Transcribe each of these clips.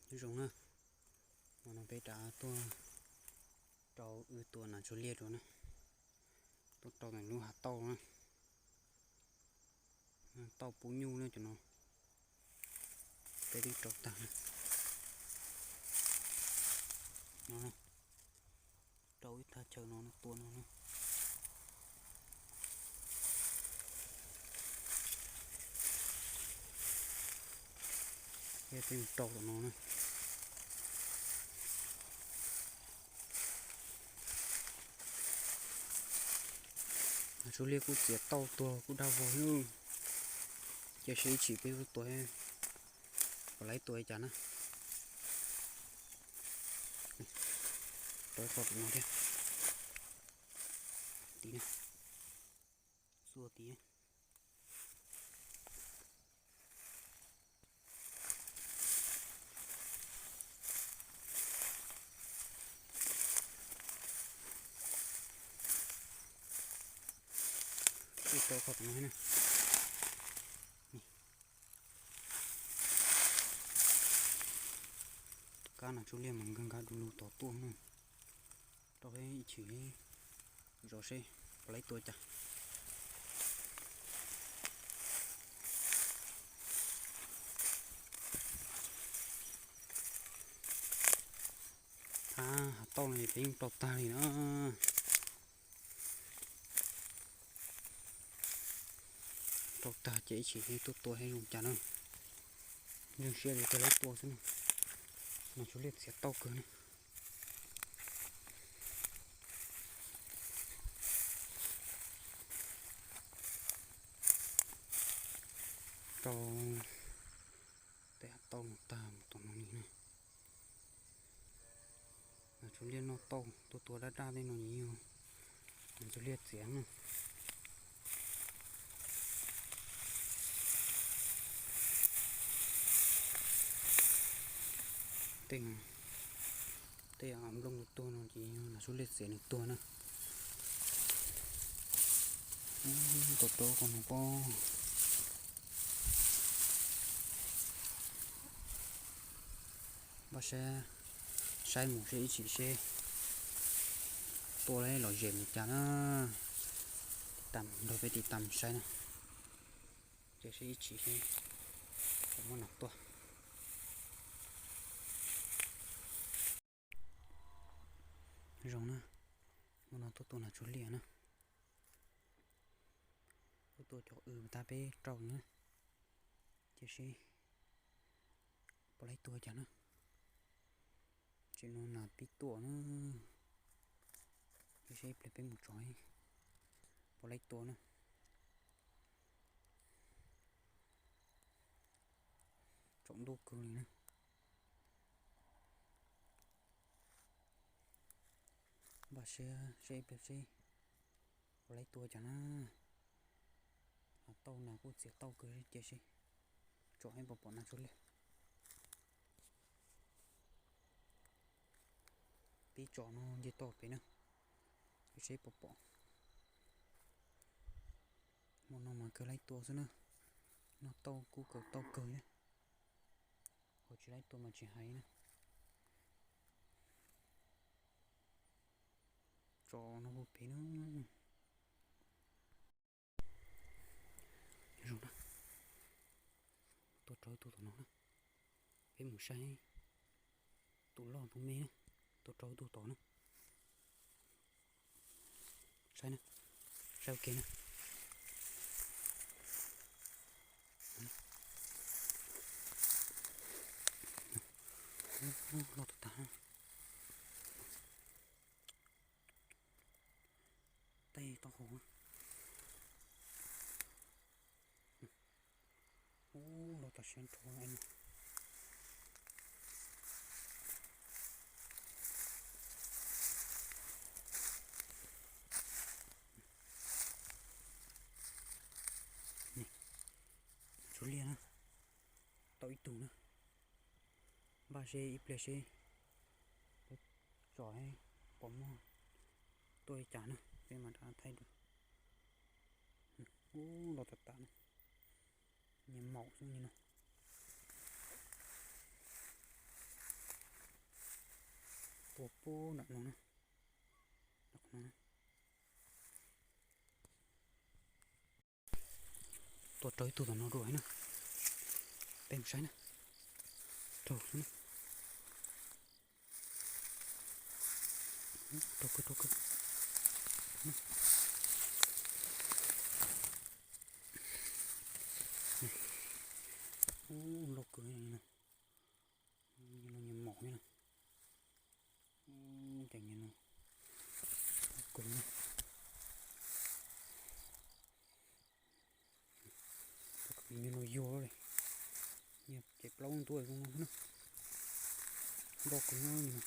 Nyob zoo na, hmo no peb rov tuaj rau wb tua nas tsuag liaj dua na, tuaj rau ntawm lub hav tauj na, tauj pub nyuj na cov no, peb twb rau tag na. No, rau ib thaj chaw no tua no na. Peb rau tom no na. Nas tsuag liaj kuj txiav tauj tuag kuj daj vog, cia seb ib chim peb tua puas laib tua li cas na. Rau qhov tom no thiab, tim na, xuas tim. Rau qhov tom no na. Kab nas tsuag liaj mas nkag nkag du lug tod tuaj na. Rau peb ib chim zov seb puas laib tua cas. Hav tauj no peb yeej rau tag li na. Rau tag ces ib chim tuaj tua seb zoo cas na. Ntseeg siab tias puas laib tua xwb na. Nas tsuag liaj txiav tauj kawg na. Rau tej hav tauj no tag mus tom no li na. Nas tsuag liaj noj tauj tuaj tua daj daj tej no ces yog nas tsuag liaj txiav na. Tej, tej nplooj tuag no ces yog nas tsuag liaj txiav nws tuag na. Tua rau qhov no pob. Npaj siab saib mus seb ib chim seb tua lawm los zem li cas na. Tiv tam nrog peb tiv tam saib na. Ces seb ib chim seb puas muaj nas tuaj. Zoo na, hmo no tuaj tua nas tsuag liaj na. Tuaj tua cov w tag peb rau na. Ces seb puas laib tua cas na. Tseem no nas pib tuaj na. Ces seb ib pliag peb mus tso puas laib tua na. Tsaus ntuj kawg li na. Npaj siab seb ib pliag seb puas laib tua cas na. Hav tauj nas kuj txiav tauj kawg ces seb tsom seb puas pom nas tsuag liaj. Pib tsom no nce toj pem na, seb puas pom. Hmo no mas kawg laib tua xwb na, noj tauj kuj kawg tauj kawg na. Ho tsis laib tua mas tsis hais na. Tsom no puag pem na. Zoo na, tua rau tus tom no na. Peb mus saib tus loj tus me na, tua rau tus tom na. Saib na, saib ua ke na. Loj tag tag na. Tej taub hau. Ub, loj tas siab nrho no. Tsuag liaj na, tau ib tug na. Npaj seb ib pliag seb puas tsom, puas muaj tuaj li cas na, peb mam rov thaij dua. Ub, loj tas tas na, nyias maum xwb li no. Pub nram no na. Tua raug ib tug tom no dua na. Peb mus saib na. Raug na. Raug kawg, raug kawg. Ub, loj kawg no. Nyias mom no. Ces nyias no. Loj kawg no. Nyias no yuag li. Nyias ces plaub ntua zoo no na. Loj kawg no.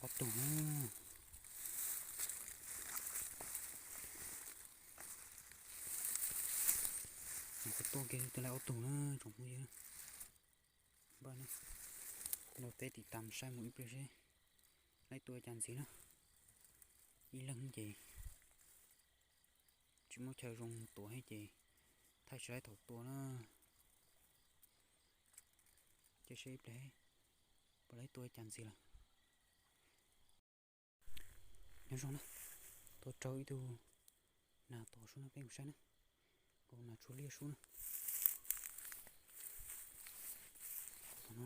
Ob tug na. Kuv tua kiag twb laib ob tug na tsoom phooj ywg. Npaj na, los peb tiv tam saib mus ib pliag seb laib tua cas ntxiv na. Ib leeg ces tsis muaj chaw zoo tuav thiab ces thaij tsis laib thaum tua na. Cia seb ib pliag puas laib tua cas ntxiv lawm. Nyob zoo na, tua raug ib tug nas tom sub na, peb mus saib na. Tus nas tsuag liaj sub na. Tus no,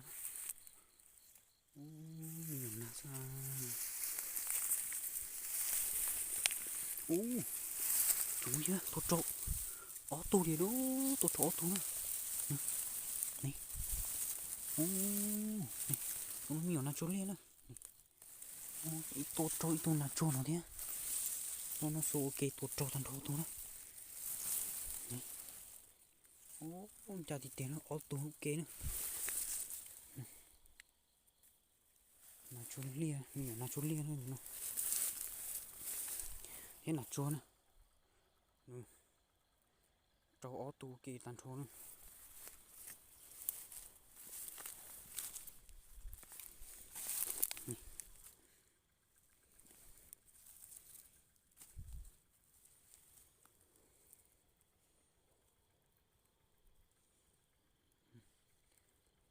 ub, me nyuam nas xwb. Ub, tsoom phooj ywg, tua raug ob tug li lauj, tua raug ob tug na. Ub, tus no me nyuam nas tsuag liaj na. Ib tua raug ib tug nas tsuag no thiab. Tua no xuas ua ke tua raug tag nrho tug na. Ub, ncaj tiag tiag na, ob tug ua ke na. Nas tsuag liaj, me nyuam nas tsuag liaj na no. Thiab nas tsuag na. Raug ob tug ua ke tag nrho na.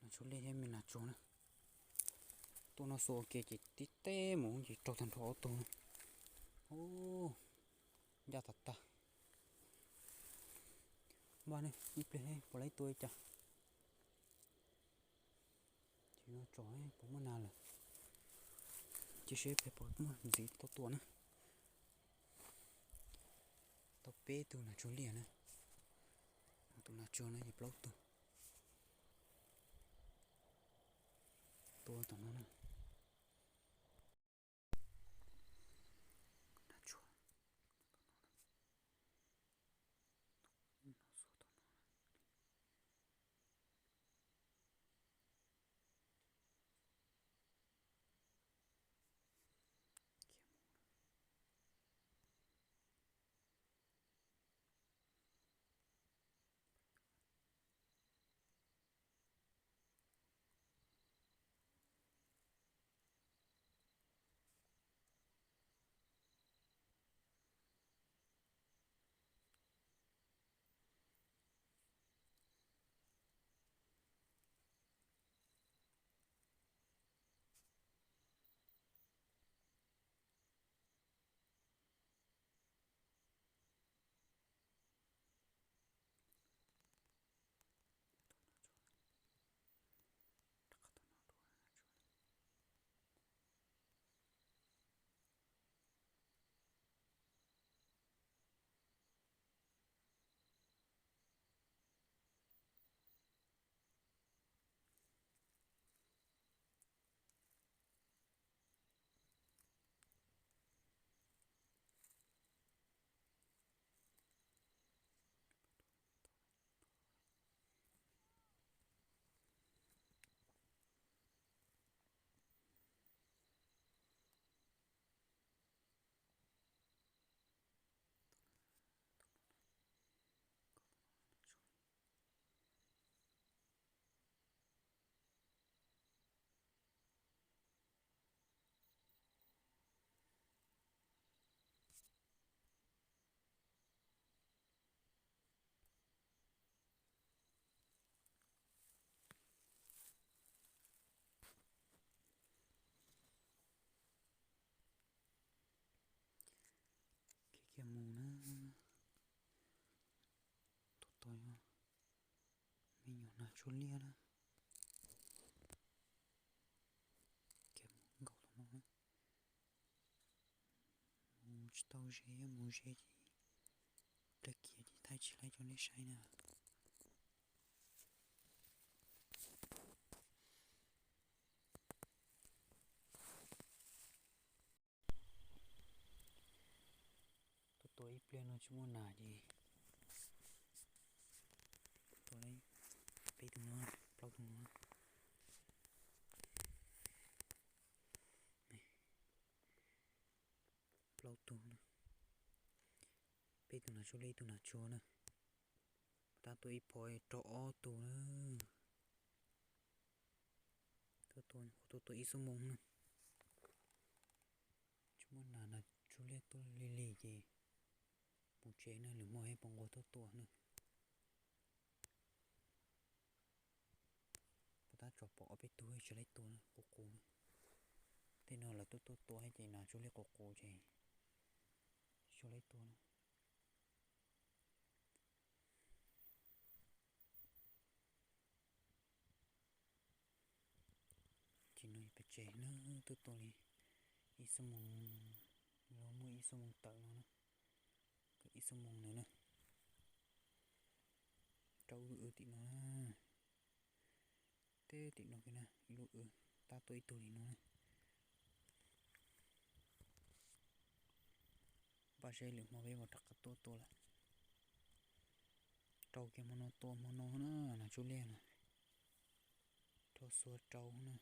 Nas tsuag liaj thiab me nas tsuag na. Tua no xuas ua ke ces tib teb mus ces raug tag nrho ob tug na. Ub, ncaj tas tag. Npaj ne, ib pliag puas laib tua li cas. Ces no tso puas muaj nas lawm. Cia seb ib pliag puas muaj ntxiv tau tua na. Tau peb tug nas tsuag liaj na. Tus nas tsuag no ces plaub tug. Tua tom no na. Nas tsuag. Nas tsuj liaj na. Kev mus nkaus tus no na. Mus tsis tau ze, yog mus ze ces pliag kiag ces thaij tsis laib rau nej saib na. Tuaj tua ib pliag no tsis muaj nas ces tua peb tug no, plaub tug no. Plaub tug na, peb tug nas tsuj liaj, ib tug nas tsuag na. Tab tua ib phom raug ob tug na. Tuaj tua, tuaj tua ib xuab moos na. Tsis muaj nas, nas tsuj liaj tuaj lig lig ces mus tsev na, lwm hmo peb puas nquag tuaj tua na. Puas tab tsom pom ob peb tug tsis laib tua na, qus qus na. Tej no lawv tuaj tuaj tua ces nas tsuj liaj qus qus ces tsis laib tua na. Ces no pem tsev na, tuaj tua li ib xuab moos, muaj ib xuab moos tawm no na, ib xuab moos ntawd na. Rau wb wb tim no na, teb tim no kiag na, ib lub wb tab tuaj ib tug li no na. Npaj seb lwm hmo peb mam rov qab tuaj tua lawm. Rau kiag hmo no tua hmo no na, nas tsuj liaj no. Rau xuav rau na.